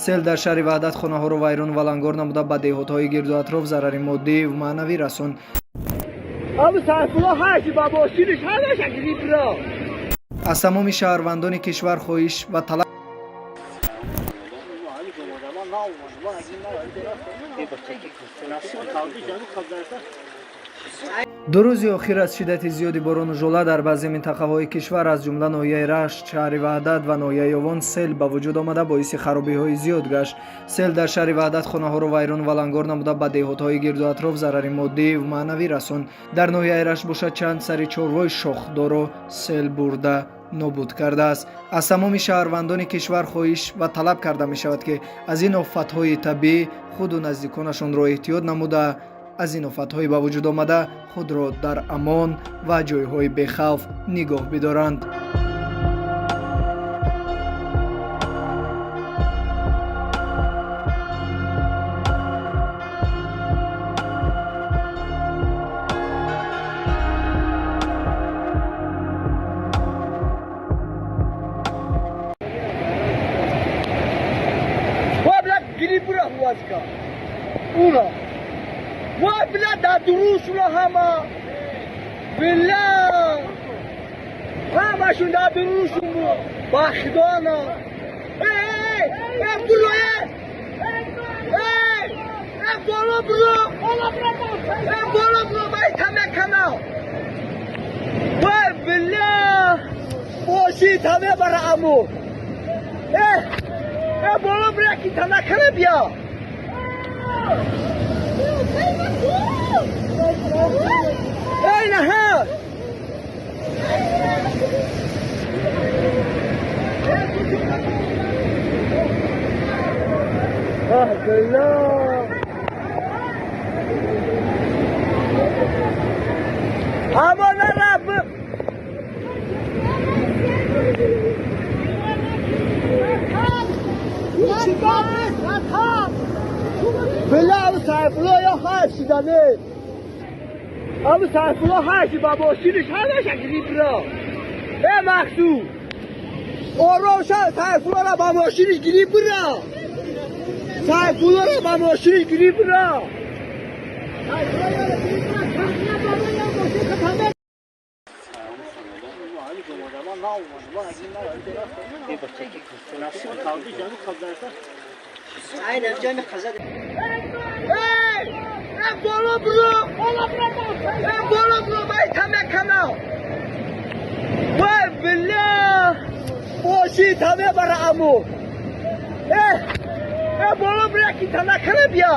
Сел дар шаҳри Ваҳдат хонаҳоро вайрону валангор намуда, ба деҳотҳои гирду атроф зарари моддӣ ва маънавӣ расонд. Аз тамоми шаҳрвандони кишвар хоҳиш ва талаб Ду рӯзи охир аз шиддати зиёди борону жола дар баъзе минтақаҳои кишвар, аз ҷумла ноҳияи Рашт, шаҳри Ваҳдат ва ноҳияи Ёвон сел ба вуҷуд омада, боиси харобиҳои зиёд гашт. Сел дар шаҳри Ваҳдат хонаҳоро вайрону валангор намуда, ба деҳотҳои гирду атроф зарари моддӣ ва маънавӣ расонд. Дар ноҳияи Рашт бошад, чанд сари чорвои шохдорро сел бурда нобуд кардааст. Аз тамоми шаҳрвандони кишвар хоҳиш ва талаб карда мешавад, ки аз ин офатҳои табиӣ худу наздиконашонро эҳтиёт намуда, аз ин офатҳои ба вуҷуд омада худро дар амон ва ҷойҳои бехавф нигоҳ бидоранд. Ҳама билла, ҳамашун дар дурушун буд, ба худона. Э, буро, э, боло буро, э, боло буро, бай тамекана, вай, билла, боши таме бара аму, э, э, боло буро, ки тамекана бия. Эй, наҳар! Амона раб! Била, Сайфулло ё ҳар шидане. Абу Сайфулло ҳарчи ба мошиниш ҳамаша гирибро. Э, Мақсуд! Ором ша, Сайфуллоро ба мошиниш гирибро. Сайфуллоро ба мошиниш гирибро. Эй! Э, боло буро! Э, боло буро, бай тамекана! Вай, билла! Боши таме бара аму! Э! Э, боло буро, ки тамекана бия!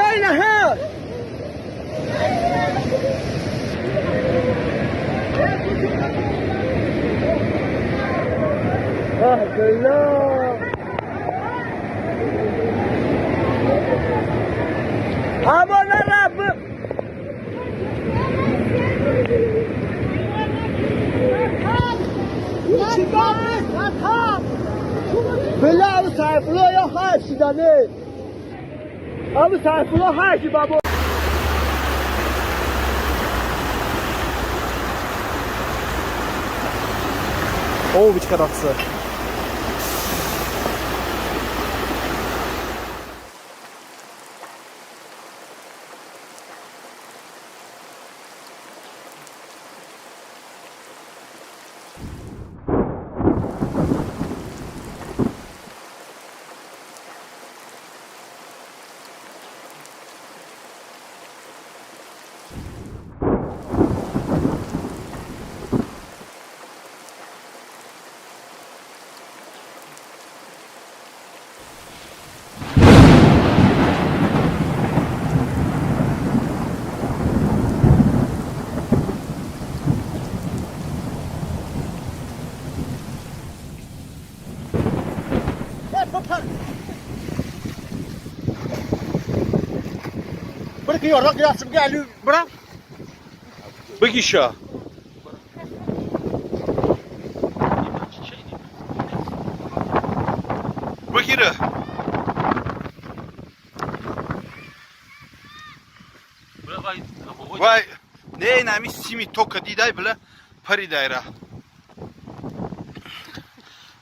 Эй, наҳар! Билла! Амона раб! Била, Абу Сайфулло ё ҳар шидане. Абу Сайфулло ҳарчи ба О, бичкаратсы. Бигиша. Бигира. Вай, не, нами сими тока дидай била паридайра.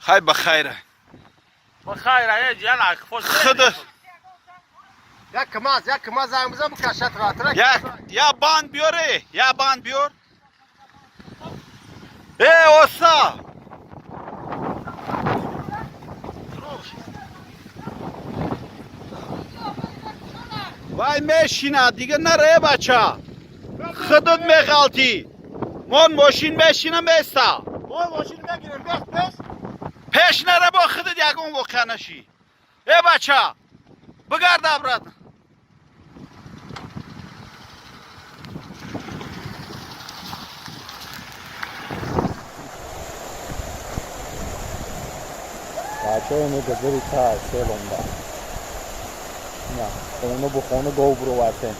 Хай, ба хайра. Худо. Як КамАЗ, як КамАЗ занг бизан, бикашад ратра. Я банд биёре, я банд биёр. Э, оса! Вай мешина, дига наре, бача. Худут меғалтӣ. Мон мошин мешина, места. Мо мошин мегирем, бес, бес. Пеш наре, бо худут ягон воқеа нашӣ. Э, бача, бигарда обратно. Бачаҳо, ину газари та сел омда. На хона бо хона гов буровардем.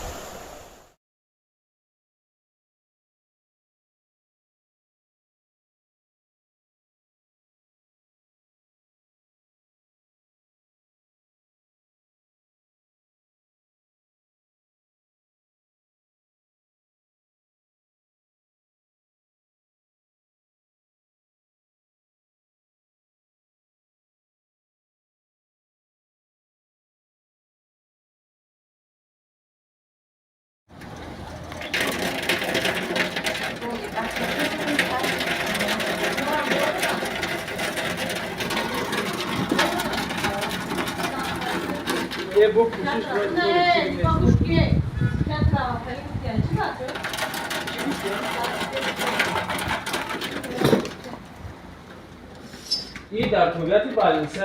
И дар тобиати балинса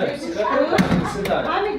Ҳамин.